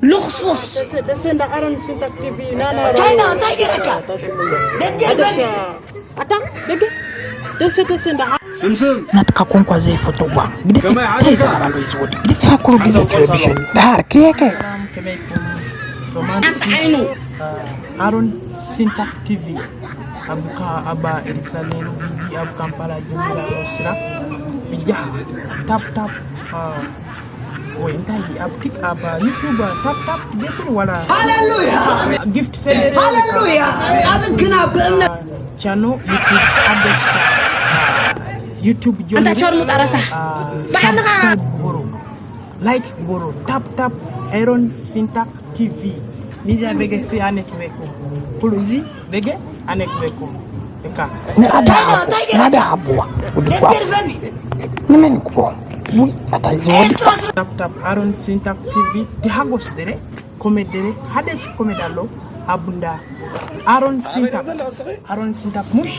ልኽሱስ። ደሴ ደሴ እንዳ ኣረን ሲንታክ ቲቪ ናና ቻይና እንታይ ገይረካ? ደትገርበኒ ኣታ ደገ ደሴ ደሴ እንዳ ስምስም ናትካ ኮንኳ ዘይፈትዋ ግድፊ ከመይ እንታይ ሓዲጋ? ዘረባሉ እዩ ዝወዲ ግድፊ ሳኩሉ ግዜ ትረብሸኒ ድሃር ክሪከ ሰላም ከመይ ይኩም ሶማል ኣንተ ዓይኑ ኣሮን ሲንታክ ቲቪ ኣብ ካ- ኣብ ኤርትራ ሌሉ ቢቢ ኣብ ካምፓላ ጀሚራ ስራ ብጃ ታፕ ታፕ ወይ እንታይ ኣብ ቲክ ኣብ ዩቱብ ታፕ ታፕ ትገብር ዋላ ሃሌሉያ ጊፍት ሰደደ ሃሌሉያ ጻድቅና በእምነት ቻኖ ዩቱብ ሓደሽ ዩቱብ ኣንታ ሸርሙጣ ረሳሕ ባዕልኻ ግበሩ ላይክ ግበሩ ታፕ ታፕ ኤሮን ሲንታክ ቲቪ ሚዛ በገ ሲ ኣነ ክበኩም ኩሉ እዚ በገ ኣነ ክበኩም እካ ናዳ ሓቦ ናዳ ሓቦዋ ውድቋ ደትገርበኒ ንመን ክቦ ውይ ኣታይ ዝወዲ ታፕ ታፕ ኣሮን ሲንታክ ቲቪ ዲሃጎስ ደረ ኮሜድ ደረ ሓደ ሺ ኮሜድ ኣሎ ኣቡንዳ ኣሮን ሲንታክ ኣሮን ሲንታክ ሙሽ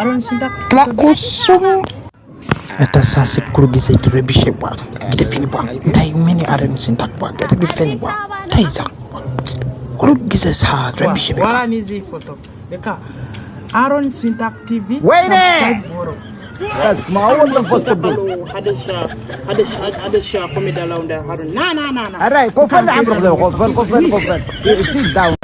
ኣሮን ሲንታክ ክላኩሱም እተሳስብ ኩሉ ግዜ ድረቢሽ ይባል ግድፍን ይባል እንታይ ምን ኣረን ሲንታክ ባል ግድፍን ይባል እንታይ ዛ ኩሉ ግዜ ሳ ረቢሽ ይባል ዋላ ኒዚ ፎቶ ደካ ኣሮን ሲንታክ ቲቪ ወይኔ! ሳብስክራይብ ግበሩ በስመ አብ ወወልድ ወመንፈስ ቅዱስ። ሓደ ሺ ሓደ ሺ ሓደ ሺ ኮሜድ ኣላው እንዳ ኣሮን ና ና ና ና ኧረ ኮፍ በል ዓምሮ ዘው ኮፍ በል ኮፍ በል ኮፍ በል። Sit down.